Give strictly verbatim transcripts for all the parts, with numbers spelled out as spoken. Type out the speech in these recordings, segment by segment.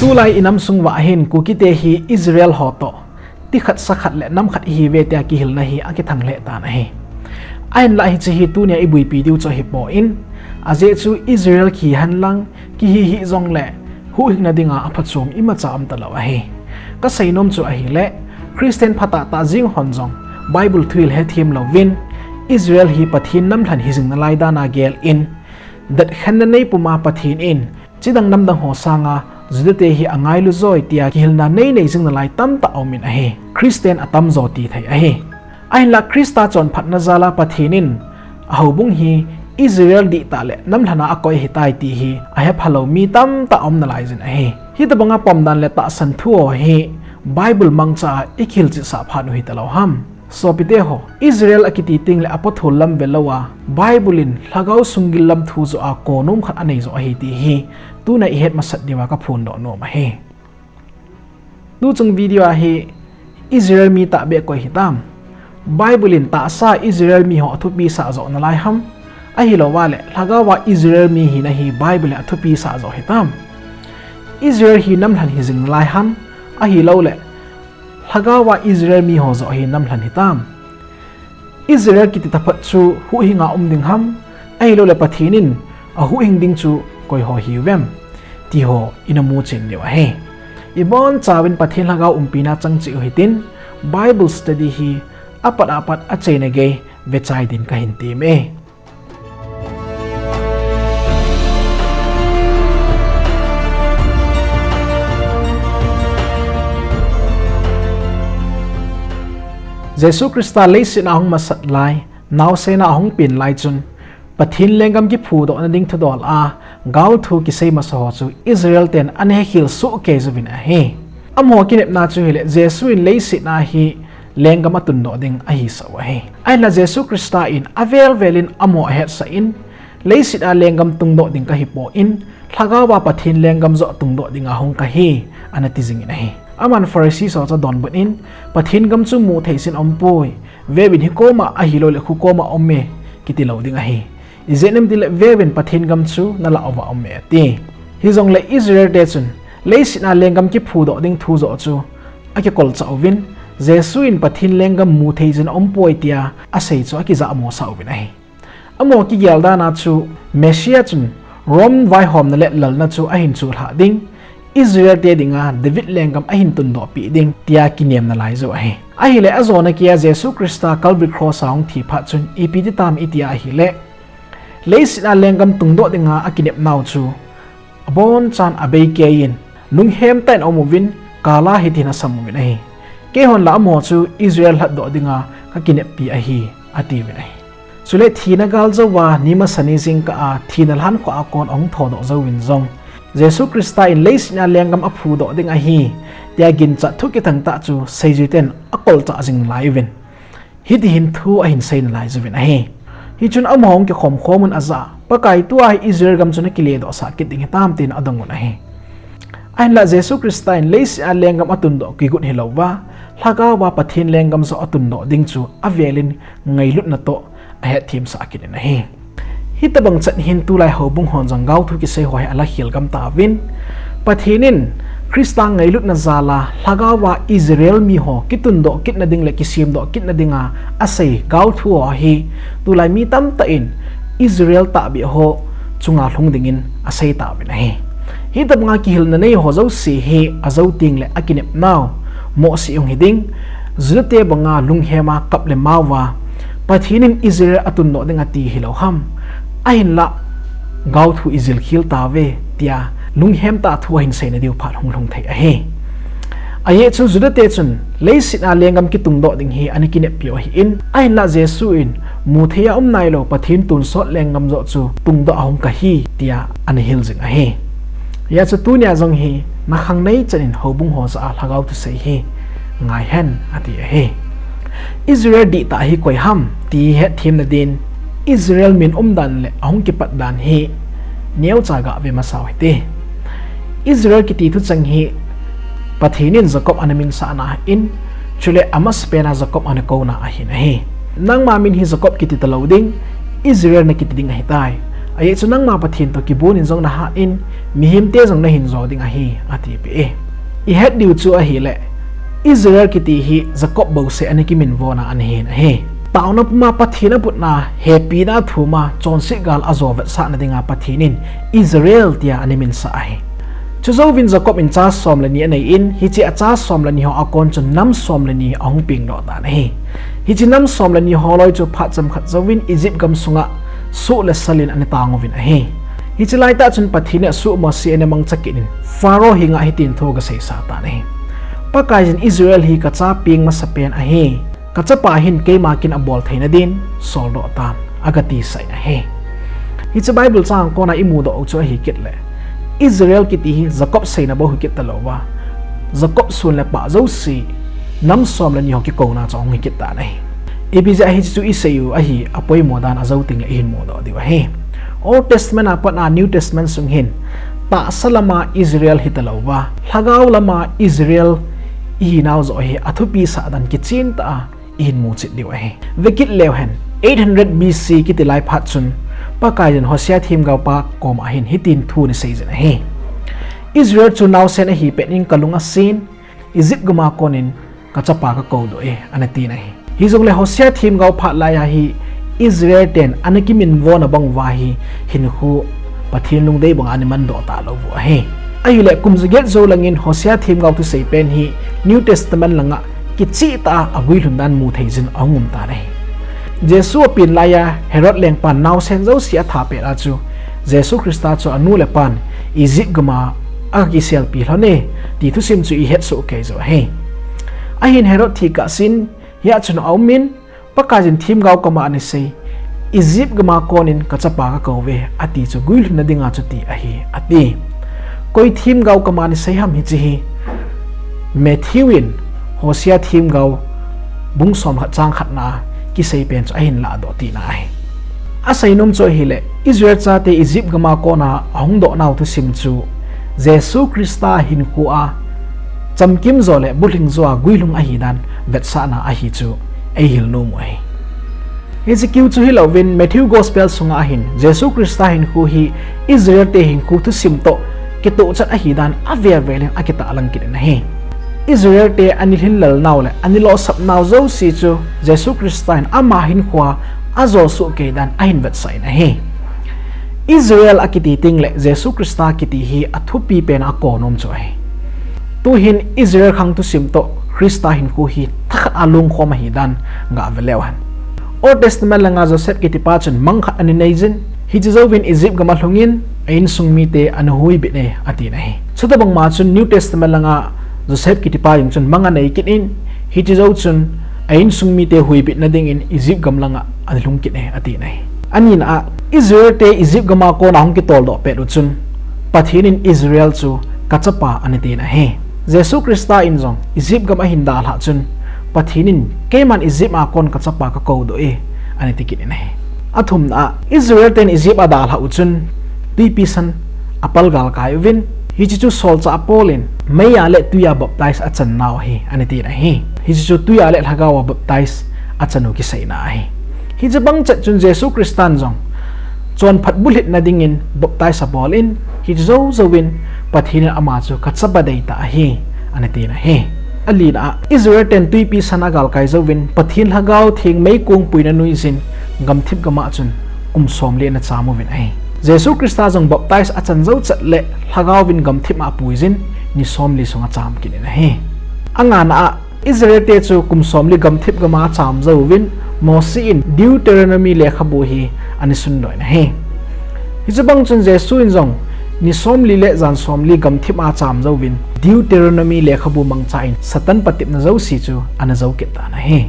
Tulai inam sung uva hin Kukite hi Israel ho toh ti khat sa khat le nam khat ihiuve tia kihilna hi akithang lheh tan ahi. Ahinlah hiche hi tunia ibuipi diu chu ahipoi, ajeh chu Israel kihen lang kihi hih jongle huhhingna dinga aphachom imacha umtalou ahi. Kaseinom chu ahile, Christian phatah tah jeng hon jong Bible thu hil hethem louvin, Israel hi Pathen namlhen hijing nalai dan a gel in, detkhenna nei puma Pathen in chidang namdang ho sanga Judate hi angailu joi tia kihilna neinei jing nalai tamtah aumin ahi. Christian atamjo tithei ahi. Ahinlah Christa chonphatna jal a Pathen in ahoubung hi Israel dihtah le namlhen a akoi ahitai ti hi ahephalou mi tamtah aum nalaijin ahi. Hitobanga pomdan le tahsan thu ho hi Bible mangcha a ikihilchetsah phat u hitalou ham? Sopite ho, Israel akiti tengle apothol lam velou a, Bible in lhagao sunggil lam thu joh a konom khat aneijoh ahi ti hi tuna ihet masat diuva kaphondoh nom ahi. Tuchung video a hi Israel mi tahbeh koi hitam? Bible in tahsa Israel mi ho athupisah joh nalai ham? Ahilouva le lhagao a Israel mi hina hi Bible in athupisah joh hitam? Israel hi namlhen hijing nalai ham? Ahiloule lhagao a Israel mi ho joh hi namlhen hitam? Israel kiti taphot chu huhhinga um ding ham? Ahiloule Pathen in ahuhhing ding chu koiho hiuvem? Tiho inamuchen diu ahi. Ibonchauvin Pathen lhagao umpina chang cheh u hitin, Bible study hi apat apat achaina gei vechai din kahin temme. Jesu Christa leiset a ahung masat lai, naosen a ahung pen lai chun, Pathen lenggam kiphudohna ding thudol a, gaothu kisei masa ho chu Israel ten ana hekhel sohkei jouvin ahi. Amaho kinepna chu hile Jesu in leiset a hi lenggam atundoh ding ahisah u ahi. Ahinla Jesu Christa in avel vel in amaho ahetsah in, leiset a lenggam tungdoh ding kahipoi, lhagao a Pathen lenggam joh tungdoh dinga hung kahi, ana ti jingin ahi. Aman Pharisee ho chu adonbut in, Pathen gam chu muthei jin aumpoi, veuvin hikoma ahiloule khukoma aume, kiti lou ding ahi. Ijeh inem itile veuvin Pathen gam chu nalah uva aume ati. Hijongle Israel te chun, leiset a lenggam kiphudoh ding thu joh chu akikolchah uvin, Jesu in Pathen lenggam muthei jin aumpoi tia asei chu akijahmosah uvin ahi. Amaho kigel dan a chu Messiah chun Rome vaihomna le lalna chu ahin cholhah ding, Israel te dinga David lenggam ahin tundohpeh ding tia kinem nalai jou ahi. Ahile ajona keiya Jesu Christa Calvary Cross a hung thi phat chun ipi ti tam itia ahile, leiset a lenggam tungdoh dinga akinepnau chu abonchan abeikei in, lunghem tah in aum uvin, kal a hitin asam uvin ahi. Keihon la amaho chu Israel lhatdoh dinga kakineppi ahi, atiuvin ahi. Chule thina gal jouva ni masa ni jingkah a thina lhankhuh a kon ahung thodoh jouvin jong, Jesu Christa in leiset a lenggam aphudoh ding ahi, tia ginchat thu kithangtah chu seijuiten akolchah jing nalai uvin, hitihin thu ahin sei nalai jouvin ahi. Hichun amaho hung kikhom khom un ajah a, Pakai, tua hi Israel gam chu nakiledohsah kit ding hitam, tin adong un ahi. Ahinla Jesu Christa in leiset a lenggam atundoh kigot hilouva, lhagao a Pathen lenggam joh atundoh ding chu avelin ngailutna toh ahetthemsah kit in ahi. Hitobang chan hin tulai houbung hon jong gaothu kisei ho hi alakhel gam tauvin, Pathen in Christa ngailutna jal a lhagao a Israel miho kitundoh kitna ding le kisemdoh kitna dinga asei gaothu ho hi tulai mi tamtah in Israel tahbeh ho chunga lhung dingin asei tauvin ahi. Hitobanga kihilna nei ho jouse hi ajou tengle akinepnau mohseh hung hiding, Judate banga lunghema kap le mao a, Pathen in Israel atundoh ding ati hilou ham, ahinla gaothu ijil khel tauve, tia lunghem tah thu ahin seina diu phat hung lhung thei ahi. Ajeh chu Judate chun leiset a lenggam kitungdoh ding hi ana kineppiu ahin, ahinla Jesu in muthei a um nailou Pathen tonsot lenggam joh chu tungdoh ahung kahi, tia ana hil jing ahi. Hijeh chun tunia jong hi nakhangnei chan in houbung ho jah a lhagao thusei hi ngaihen, ati ahi. Israel dihtah hi koi ham ti hetthemna din, Israel min umdan le ahung kipat dan hi neocha gave masau hite. Israel kiti thucheng hi Pathen in Jacob ana minsahna ahin, chule amasapen a Jacob ana kouna ahin ahi. Nangma min hi Jacob kiti talou ding, Israel nakiti ding ahitai. Ajeh chu nangma Pathen toh kibon in jong nahat in, mihemte jong nahin jo ding ahi, atipeh e. Ihet diu chu ahileh, Israel kiti hi Jacob bouseh ana kiminvona ana hin ahi. Taona puma Pathen aputna, hepina thuma, chonset gal ajo vetsahna dinga Pathen in Israel tia ana minsah ahi. Chujouvin Jacob in cha som le ni anei in, hiche acha som le ni ho akon chun nam som le ni ahung pengdoh tan ahi. Hiche nam som le ni ho loi chu phat chomkhat jouvin Egypt gam sunga soh le sal in ana tang uvin ahi. Hiche laitah chun Pathen in asuh Mose ana mangcha kit in, Pharaoh henga hitin thu agaseisa tan ahi. Pakaiyin Israel hi kacha peng masapen ahi. Kachapa hin keima kin abol theina din soldoh tan, agatisah in ahi. Hiche Bible chang kona imudoh u chu ahi kit leh, Israel kiti hi Jacob seina bou hi kit talouva, Jacob sun le pah jouse, nam som le ni ho kikouna chu ahung hi kit tan ahi. Ipi jeh a hiche chu isei u ahi, apoimo dan ajou tengleh ihin mudoh diu ahi. Old Testament a pat a New Testament sung hin, tahsa lama Israel hitalouva, lhagao lama Israel ihinau joh hi athupisah dan kichen tah a ihin muchet diu ahi. Vekit leuhen, eight hundred B C kiti lai phat chun, Pakaiyin Hosea themgaopa koma hin hitin thu ana seijin ahi. Israel chu naosen ahipet in kalung asen, Egypt gama konin kachapa kakoudoh e, ana tin ahi. Hijongle Hosea themgao phat laiya hi Israel ten ana kiminvona bang uva hi hinkho Pathen lungdei banga ana mandoh talou u ahi. Ahileh kum jaget jou langin Hosea themgao thusei pen hi New Testament langa kichehtah a aguilhun dan mutheijin ahung um tan ahi. Jesu apen laiya Herod lengpan naosen jouse athapet a chu, Jesu Christa chu anu le apan Egypt gama akiselpi lhon e, ti thusim chu ihet soh kei jou ahi. Ahin Herod thi kah sin, hia chun aumin, Pakaiyin themgao koma anasei, Egypt gama konin kachapa kakouve, ati chu guilhunna dinga chuti ahi, ati. Koi themgao koma anasei ham hiche hi? Matthew in Hosea themgao bung somkhat chang khatna kisei pen chu ahin lahdoh tina ahi. Aseinom chu ahileh, Israel chate Egypt gama kona ahungdohnau thusim chu Jesu Christa hinkhoa chamkimjo le bulhingjoa guilhung ahidan vetsahna ahi chu eihil nom u ahi. Hiche kiu chu hilouvin Matthew Gospel sunga hin Jesu Christa hinkho hi Israelte hinkho thusim toh kitohchat ahidan avelvelin akitahlang kit in ahi. Israelte ana lhinlelnau le ana lohsapnau jouse chu Jesu Christa in ama hinkhoa ajosoh keidan ahin vetsah in ahi. Israel akiti tengleh Jesu Christa kiti hi athupi pena akonom chu ahi. Tuhin Israel khang thusim toh Christa hinkho hi thakhat a lungkhom ahidan gave leuhen. Old Testament langa Joseph kitipa chun mang khat ana neijin, hiche jouvin Egypt gam alhungin a insung mite ana huibit e, atin ahi. Chutobangma chun New Testament langa Joseph kitipa jong chun mang anei kit in, hiche jou chun a insung mite huibitna dingin Egypt gam langa ana lhung kit e, atin ahi. Anina a, Israelte Egypt gama kona hung kitoldoh pet u chun, Pathen in Israel chu kachapa ana tin ahi. Jesu Christa in jong Egypt gam ahin dalhah chun, Pathen in keiman Egypt a kon kachapa kakoudoh e, ana ti kit in ahi. Athumna a, Israel ten Egypt adalhah u chun, twipi san apal galkai uvin, hiche chu solchah Paul in meiya le twiya baptize achannau ahi, ana tin ahi. Hiche chu twiya le lhagaova baptize achanu kiseina ahi. Hiche bang chet chun Jesu Christan jong chonphat bulhitna dingin baptize abol in, hiche jou jouvin Pathen in ama chu kachapa deitah ahi, ana tin ahi. Alina a, Israel ten twipi san agalkai jouvin Pathen Lhagao Theng meikong puina nuijin gamthip gama chun kum somli ana cham uvin ahi. Jesu Christa jong baptize achan jou chet le lhagaovin gamthip a apuijin ni somli sung acham kit in ahi. Angana a, Israelte chu kum somli gamthip gama acham jouvin Mose in Deuteronomy lekhabu hi ana sundoh in ahi. Hiche bang chun Jesu in jong ni somli le jan somli gamthip a acham jouvin Deuteronomy lekhabu mangchan Satan patepna jouse chu ana jou kit tan ahi.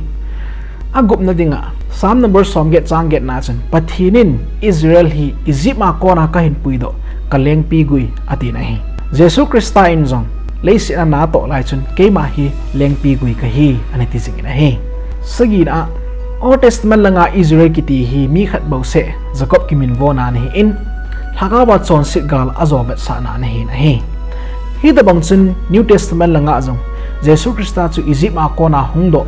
Agupna dinga, Psalm number somget chang getna chun Pathen in Israel hi Egypt a kona kahin puidoh kalengpi gui, atin ahi. Jesu Christa in jong leiset a ana toh lai chun keima hi lengpi gui kahi, ana ti jingin ahi. Sagina a, Old Testament langa Israel kiti hi mi khat bouseh Jacob kiminvona ana hin, lhagaova chonset gal ajo vetsahna ana hin ahi. Hitobang chun New Testament langa jong Jesu Christa chu Egypt a kona hungdoh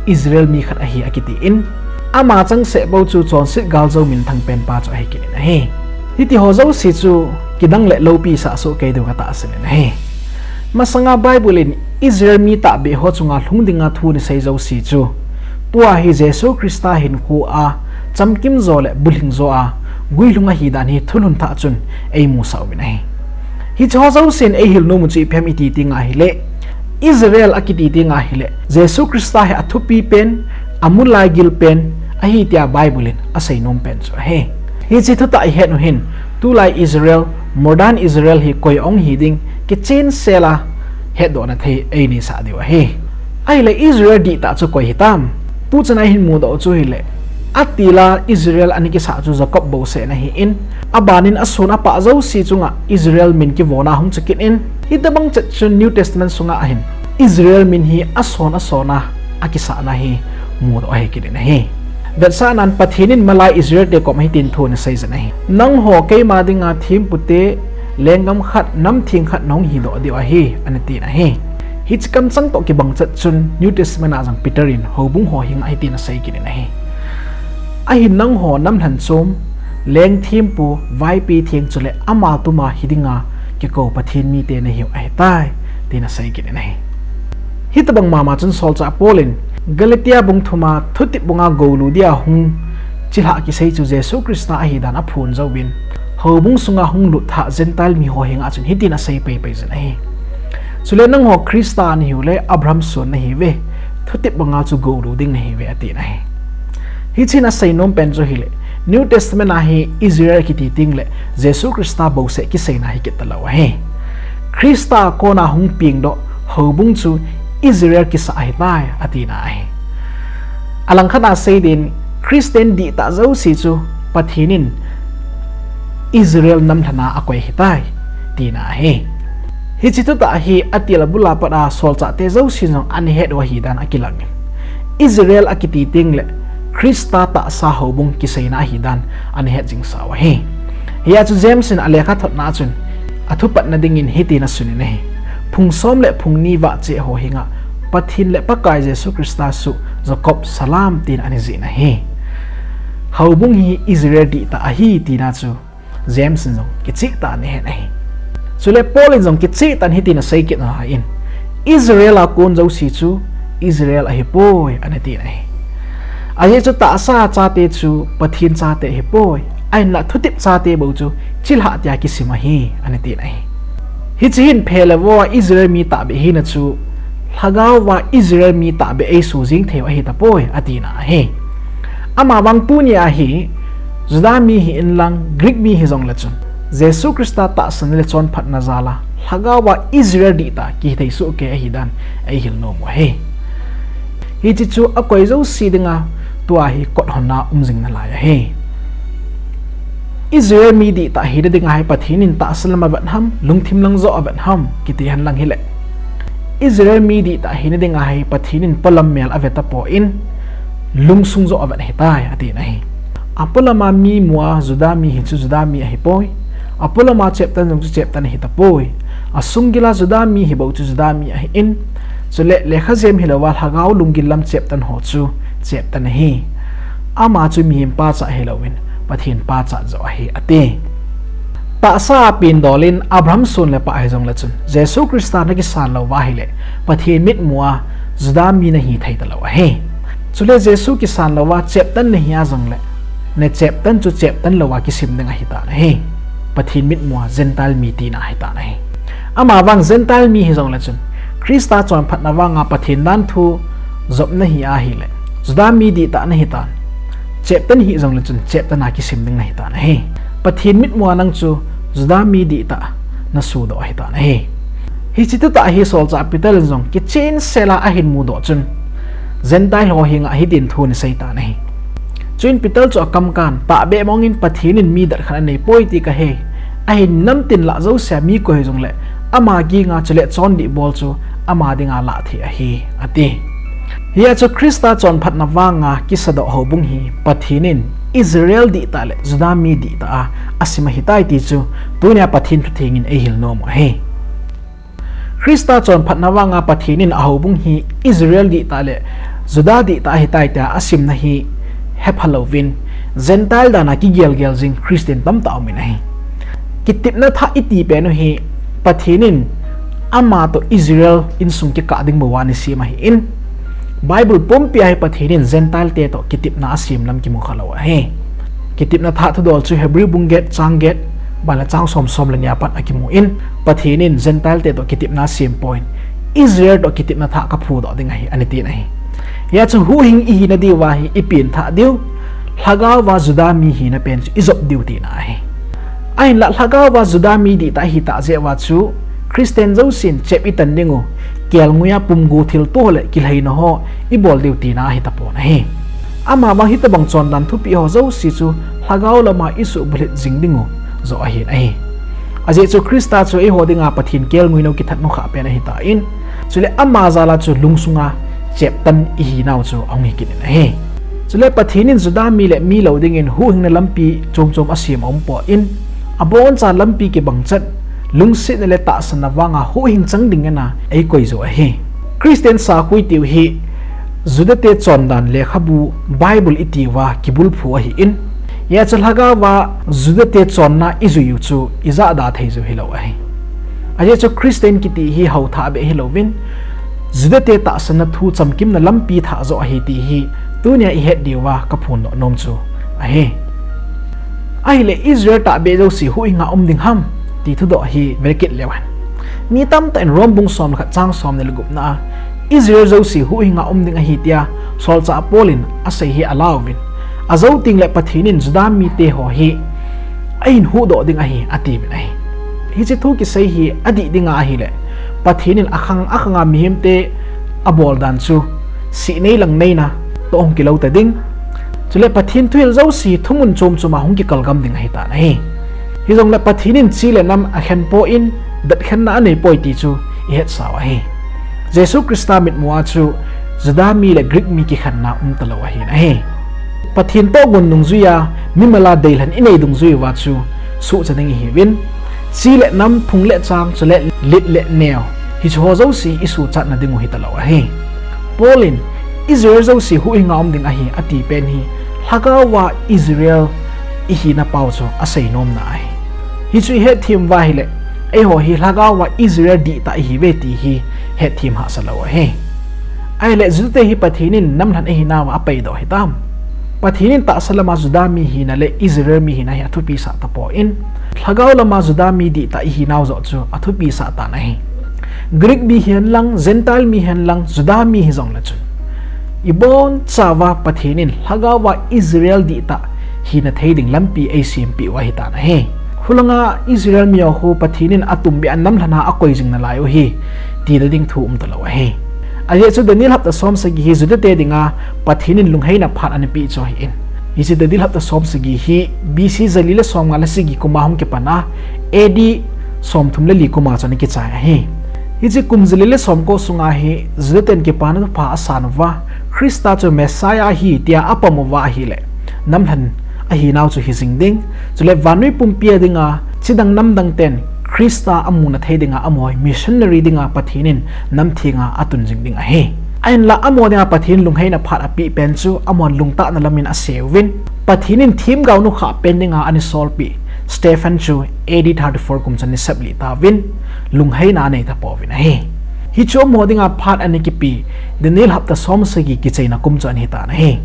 Israel mi khat ahi akitin, ama changseh bou chu chonset gal jou minthang penpa chu ahi kit in ahi. Hiti ho jouse chu kidang le loupi sah soh kei diu katahsan in ahi. Masanga Bible in Israel mi tahbeh ho chunga lhung dinga thu anasei jouse chu, tua hi Jesu Christa hinkho a chamkim jo le bulhing jo a guilhung ahi dan hi Thulhun Thah chun eimusah uvin ahi. Hiche ho jousen eihil nom u chu ipi ham iti teng ahile, Israel akiti teng ahile, Jesu Christa hi athupi pen, amulai gil pen ahi tia Bible in asei nom pen chu ahi. Hiche thutah ihet u hin, tulai Israel, modern Israel hi koi ahung hi ding kichen sel a hetdohna thei eineisah diu ahi. Ahile Israel dihtah chu koi hitam? Tuchan a ihin mudoh u chu hile, atil a Israel ana kisah chu Jacob bouseh ana hi in, aban in ason apah jouse chunga Israel min kivona hung chu kit in, hitobang chet chun New Testament sunga ahin Israel min hi ason ason a akisahna hi mudoh ahi kit in ahi. Vetsahnan Pathen in malai Israel te koma hitin thu anasei jin ahi. Nangho keima dinga thempu te, lenggam khat, nam theng khat nahung hidoh diu ahi, anatin ahi. Hiche kamchang toh kibang chet chun New Testament a jong Peter in houbung ho henga hitin asei kit in ahi. Ahin nangho nam lhanchom, leng thempu, vaipi theng chule ama tuma hi dinga kikou Pathen mite nahiu ahitai, tin asei kit in ahi. Hitobang mama chun solchah Paul in Galatia bung thuma thutep bunga goulu dia hung chilhah kisei chu Jesu Christa ahi dan aphon jouvin, houbung sunga hung lut thah Gentile mi ho henga chun hitin asei paipai jin ahi. Chule nangho Christa nahiu le Abraham son nahiuve, thutep banga chu goulu ding nahiuve atin ahi. Hichen asei nom pen chu hile, New Testament a hi Israel kiti teng le Jesu Christa bouseh kiseina hi kit talou ahi. Christa a kona hung pengdoh houbung chu Israel kisah ahitai atina ahi. Alangkhat a sei din Christian dihtah jouse chu Pathen in Israel nam lhana akoi ahitai, tina ahi. Hiche thutah hi atil abul a pat a solchahte jousen jong ana het u ahi dan akilang in, Israel akiti teng le Christa tahsa houbung kiseina ahi dan ana het jingsa u ahi. Hia chu James in alekha thotna chun athupatna dingin hitin asun in ahi. Phung som le phung ni vah cheh ho henga Pathen le Pakai Jesu Christa suh Jacob salam tin ana jih in ahi. Houbung hi Israel dihtah ahi tina chu James in jong kichehtah in ahet ahi. Chule Paul in jong kichehtah in hitin asei kit ahin, Israel a kon jouse chu Israel ahipoi, anatin ahi. Ajeh chu tahsa chate chu Pathen chate ahipoi, ahinla thutep chate bou chu chilhah tia kisim ahi, anatin ahi. Hiche hin phe le vo a Israel mi tahbeh hina chu lhagao va Israel mi tahbeh eiso jeng theiu ahitapoi, atina ahi. Amavang tunia hi Juda mi hi inlang, Greek mi hijongle chun, Jesu Christa tahsan le chonphatna jal a lhagao va Israel dihtah kihithei sohkei ahi dan eihil nom u ahi. Hiche chu akoi jouse dinga tua hi kot honna um jing nalai ahi. Israel mi dihtah hina dinga hi Pathen in tahsa lam avet ham, lungthim lang joh avet ham, kiti henlang hile, Israel mi dihtah hina dinga hi Pathen in polam mel ave tapon, lungsung joh avet ahitai, atin ahi. Apolama mi mua Juda mi hi chu Juda mi ahipoi, apolama cheptan jong chu cheptan ahitapoi, asunggila Juda mi hibou chu Juda mi ahin, chule lekhajem hilouva lhagao lunggil lam cheptan ho chu cheptan ahi. Ama chu mihem pachat hilouvin Pathen pachat joh ahi, ati. Tahsa a pengdol in Abraham son le pah hijongle chun, Jesu Christa ana kisan louva ahile, Pathen mitmua Juda mi nahi thei talou ahi. Chule Jesu kisan louva cheptan nahi a jongle, nacheptan chu cheptan louva kisim ding ahitan ahi. Pathen mitmua Gentile mi tina ahitan ahi. Amavang Gentile mi hijongle chun, Christa chonphatna vanga Pathen danthu jop nahi ahile, Juda mi dihtah nahitan, cheptan hijongle chun cheptan a kisim ding nahitan ahi. Pathen mitmua nang chu Juda mi dihtah nasudoh ahitan ahi. Hiche thutah hi solchah Peter in jong kichen sel a ahin mudoh chun, Gentile ho henga hitin thu anasei tan ahi. Chuin Peter chu akamkan, tahbeh mongin Pathen in mi dat khat aneipoi ti kahe. Ahin namtin lah jousea mi koi hijongle, ama kinga chule chondih bol chu ama dinga lah thei ahi, ati. Hia chu Christa chonphatna vanga kisadoh houbung hi Pathen in Israel dihtah le Juda mi dihtah a asim ahitai ti chu tunia Pathen thutheng in eihil nom u ahi. Christa chonphatna vanga Pathen in ahoubung hi Israel dihtah le Juda dihtah ahitai tia asimna hi hepha louvin, Gentile dan a kigelgel jing Christian tamtah um in ahi. Kitepna thah iti pen u hi Pathen in ama toh Israel insung kikah ding bou a anasem ahin, Bible pumpi a hi Pathen in Gentile te toh kitepna asem lam kimu khalou ahi. Kitepna thah thudol chu Hebrew bung get chang get, ban le chang som som le ni a pat akimu in, Pathen in Gentile te toh kitepna asem poi, Israel toh kitepna thah kaphudoh ding ahi, anatin ahi. Hia chu huhhing ihina diuva hi ipen thah diu, lhagao va Juda mi hina pen chu ijop diu tina ahi. Ahinla lhagao va Juda mi dihtah ihi tah jeh uva chu Christian jousen chep itan ding u, kelngoi a pumgu thilto le kilhaina ho ibol diu tina ahi tapon ahi. Amavang hitobang chondan thupeh ho jouse chu lhagao lama isuhbulhit jing ding u joh ahin ahi. Ajeh chu Christa chu eiho dinga Pathen kelngoi nou kithat nukhah pen ahitan, chule ama jal a chu lungsunga cheptan ihinau chu ahung hikit in ahi. Chule Pathen in Juda mi le mi lou dingin huhhingna lampi chomchom asem aumpoi, aboncha lampi kibang chan, lungsetna le tahsanna vanga huhhing chang ding ngen a eikoi jou ahi. Christian sakhu itiu hi Juda te chondan lekhabu Bible itiuva kibulphu ahin, hia chu lhagao va Juda te chonna ijui u chu ijahda thei jou hilou ahi. Ajeh chu Christian kiti hi hao thah beh hilouvin, Juda te tahsanna thu chamkimna lampi thah joh ahi ti hi tunia ihet diuva kaphondoh nom chu ahi. Ahile Israel tahbeh jouse huhhinga um ding ham ti thudoh hi velkit leu hen. Mi tamtah in Rom bung som le khat chang somni le gupna a Israel jouse huhhinga um ding ahi tia solchah Paul in asei hi alauvin, ajou tengle Pathen in Juda mite ho hi ahin huhdoh ding ahi atiuvin ahi. Hiche thu kisei hi adih dinga ahile, Pathen in akhang akhanga mihemte abol dan chu sihnei langneina toh hung kilou ta ding, chule Pathen thuhil jouse thumun chomchom a hung kikalgam ding ahitan ahi. Hijongle Pathen in chi le nam akhenpoi, datkhenna aneipoi ti chu ihetsau ahi. Jesu Christa mitmu a chu Juda mi le Greek mi kikhenna umtalou ahin ahi. Pathen tohgon dungjuia mimal a deilhen inei dungjuiuva chu suhcha ding ihiuvin, chi le nam, phung le chang, chule lit le neo, hicheho jouse isuhchatna dingu hitalou ahi. Paul in Israel jouse huhhinga um ding ahi ati pen hi lhagao va Israel ihina pau chu aseinomna ahi. Hichu ihetthem uva ahile, eiho hi lhagao va Israel dihtah ihiuve ti hi hetthem hahsa lou ahi. Ahile Judate hi Pathen in namlhen ahinauva apaidoh hitam? Pathen in tahsa lama Juda mi hina le Israel mi hina hi athupisah tapon, lhagao lama Juda mi dihtah ihinau joh chu athupisah tan ahi. Greek mi hihen lang, Gentile mi hihen lang, Juda mi hijongle chun, ibonchauva Pathen in lhagao va Israel dihtah hina thei ding lampi eisempeh u ahitan ahi. Khulanga Israel miho khu Pathen in atumbeh a namlhen a akoi jing nalai u hi tina ding thu umtalou ahi. Ajeh chu Daniel hapta somsagi hi Judate dinga Pathen in lungheina phat anapeh chu ahin, hiche Daniel hapta somsagi hi B C jali le somnga le sagi kuma hung kipan a, A D somthum le li kuma chu ana kichai ahi. Hiche kum jali le somko sunga hi Judaten kipana thupha asan uva, Christa chu Messiah ahi tia apom uva ahile, namlhen ahinau chu hijing ding, chule vannoi pumpi a dinga chidang namdang ten Christa amuna thei dinga amaho missionary dinga Pathen in namthenga atun jing ding ahi. Ahinla amaho dinga Pathen lungheina phat apeh pen chu amahon lungtahna lamin aseuvin, Pathen in themgao nukhah pen dinga ana solpeh Stephen chu A D thirty-four kum chun ana seplih tauvin, lungheina anei tapouvin ahi. Hichu amaho dinga phat ana kipe Daniel hapta somsagi kicheina kum chu ana hitan ahi.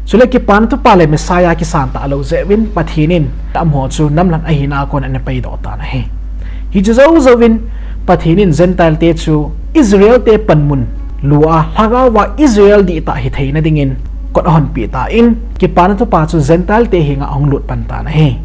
Chule kipana thupha le Messiah kisan talou jeh uvin Pathen in amaho chu namlhen ahina a kon ana paidoh tan ahi. Hichu jou jouvin Pathen in Gentile te chu Israel te panmun lua lhagao va Israel dihtah hitheina dingin kot ahonpeh tan, kipana thupha chu Gentile te henga ahung lut pan tan ahi.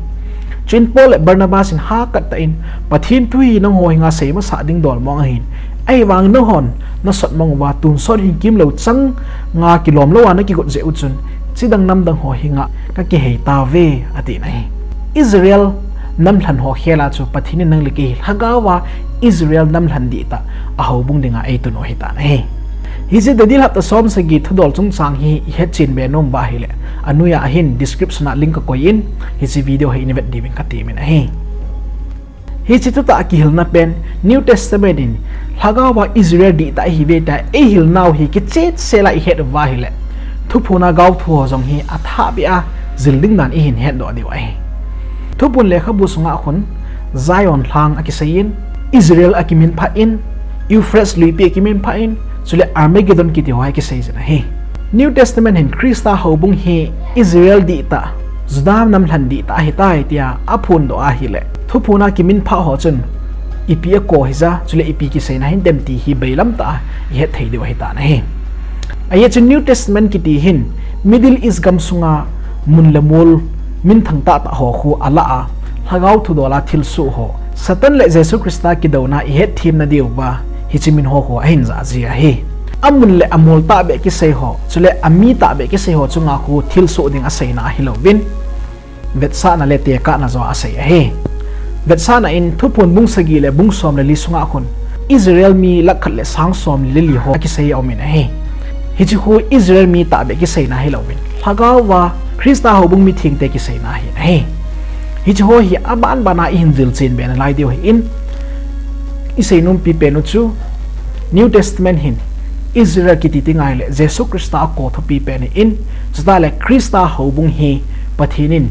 Chuin Paul le Barnabas in hahkat tah in, Pathen thu hi nangho henga seimasah ding dol mong ahin, ahivangin nanghon nasot mang uva tonsot hin kimlou changa kilom louva nakigot jeh u chun, chidang namdang ho henga kakihei tauve, atin ahi. Israel namlhen ho khela chu Pathen in nang le kei hi lhagao va Israel namlhen dihtah a houbung dinga eitun u ahitan ahi. Hiche Daniel hapta somsagi thudol chungchang hi ihetchen be nom uva ahile, anoiya ahin description a link kakoi in, hiche video hi ivet diuvin katemin ahi. Hiche thutah kihilna pen New Testament in lhagao va Israel dihtah ihiuve tia eihilnau hi kichensel a ihet uva ahile, Thuphon a gaothu ho jong hi athahbeh a jil ding dan ihin hetdoh diu ahi. Thuphon lekhabu sunga khun Zion lhang akiseiyin, Israel akiminphah in, Euphrates luipi akiminphah in, chule Armageddon kiti ho akiseijin ahi. New Testament hin Christa houbung hi Israel dihtah, Juda namlhan dihtah ahitai tia aphondoh ahile, Thuphon a kiminphah ho chun ipi ako hija, chule ipi kiseina hintem ti hi bailamtah a ihet thei diu ahitan ahi. Ajeh chu New Testament kiti hin Middle East gamsunga mun le mol minthang tahtah ho khu alah a, lhagao thudola thilsoh ho, Satan le Jesu Christa kidouna ihetthem nadiuva hiche min ho khu ahin jahji ahi. Amun le amol tahbeh kisei ho, chule ami tahbeh kisei ho chunga khu thilsoh ding aseina ahilouvin, vetsahna le tekahna joh asei ahi. Vetsahna in Thuphon bung sagi le bung som le li sunga khun Israel mi lakh khat le sang som le li ho akisei aumin ahi. Hiche khu Israel mi tahbeh kiseina ahilouvin, lhagaova Christa houbung mithengte kiseina ahin ahi. Hiche ho hi abanbana ihin jilchen be nalai diu ahin, isei nompi penu chu New Testament hin Israel kiti tingai le Jesu Christa ako thupi pen ahin, chuteng le Christa houbung hi Pathen in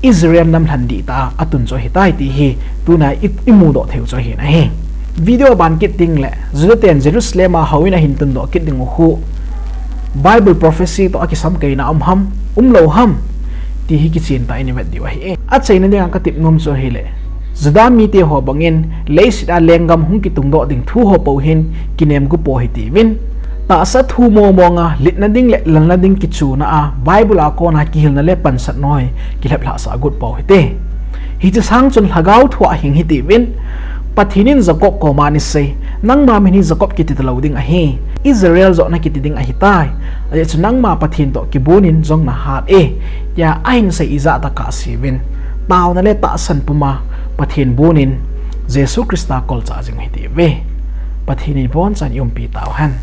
Israel namlhan dihtah a atun chu ahitai ti hi tuna i, imudoh theiu chu ahin ahi. Video aban kit tengle Juda ten Jerusalem a houin ahin tundoh kit dingu khu Bible prophecy toh akisamkaina um ham, umlou ham, ti hi kichentah in ivet diu ahi. Achaina dinga katep nom chu ahile, Juda mite ho bangin leiset a lenggam hung kitungdoh ding thu ho pou hin kinemgu pou hitiuvin, tahsa thu momonga litna ding le lalna ding kichuna a Bible a kona kihilna le pansatna ho kilheplhahsah agot pou hite. Hiche sang chun lhagao thua ahing hitiuvin, Pathen in Jacob koma anasei, nangma min hi Jacob kiti talou ding ahi, Israel joh nakiti ding ahitai. Ajeh chu nangma Pathen toh kibonin jong nahat e, tia ahin sei ijat tah a kahseuvin, taona le tahsan puma Pathen bonin Jesu Christa kolchah jing hitiuve. Pathen in ibonchan iumpi tauhen.